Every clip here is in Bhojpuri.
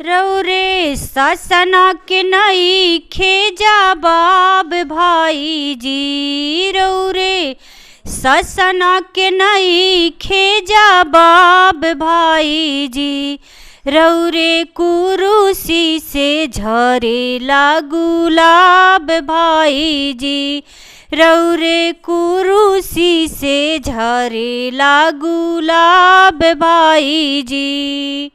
रौरे ससना के नईखे जवाब भाई जी, रौरे ससना के नईखे जवाब भाई जी। रौरे कुरुसी से झरेला गुलाब भाई जी, रौरे कुरुसी से झरेला गुलाब भाई जी।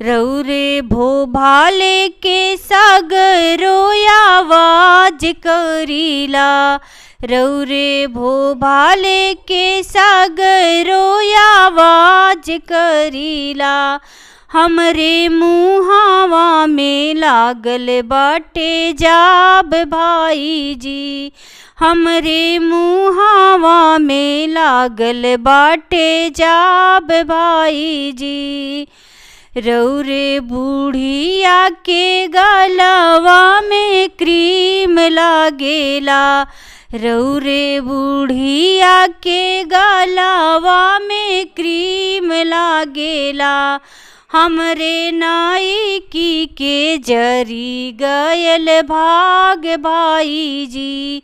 रौरे भोभाले के सगरो आवाज करीला, रौरे भोभाले के सगरो आवाज करीला। हमरे मुहावा में लागल बाटे जाब भाई जी, हमरे मुहावा में लागल बाटे जाब भाई जी। रौरे बुढ़िया के गलवा में क्रीम लागेला, रौरे बुढ़िया के गलवा में क्रीम लागेला। हमरे नाइकी के जरी गयल भाग भाई जी,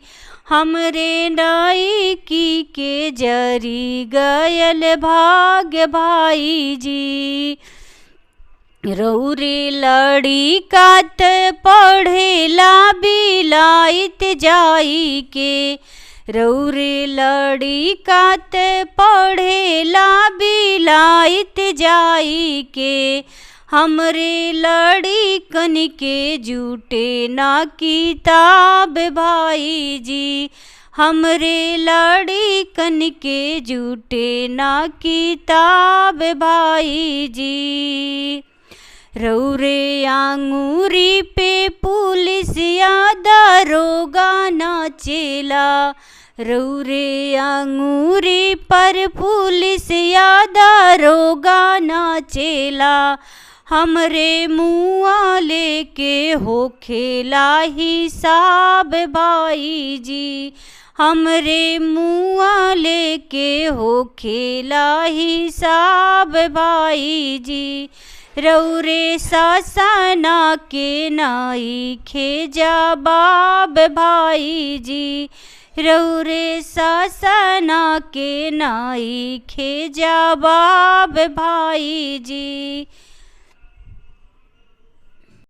हमरे नाइकी के जरी गयल भाग भाई जी। रौरे लड़ी कात पढ़ेला बिलाइत जाई के, रौरे लड़ी कात पढ़ेला बिलाइत जाई के। हमरे लड़ी कन के जूटे ना किताब भाई जी, हमरे लड़ी कन के जूटे ना किताब भाई जी। रौरे आंगूरी पे पुलिसिया दरोगा नाचेला, रौरे आंगूरी पर पुलिसिया दरोगा नाचेला। हमरे मुआ लेके होखेला हिसाब भाई जी, हमरे मुआ लेके होखेला हिसाब भाई जी। रौरे ससना के नईखे जवाब भाई जी, रौरे ससना के नईखे जवाब भाई जी।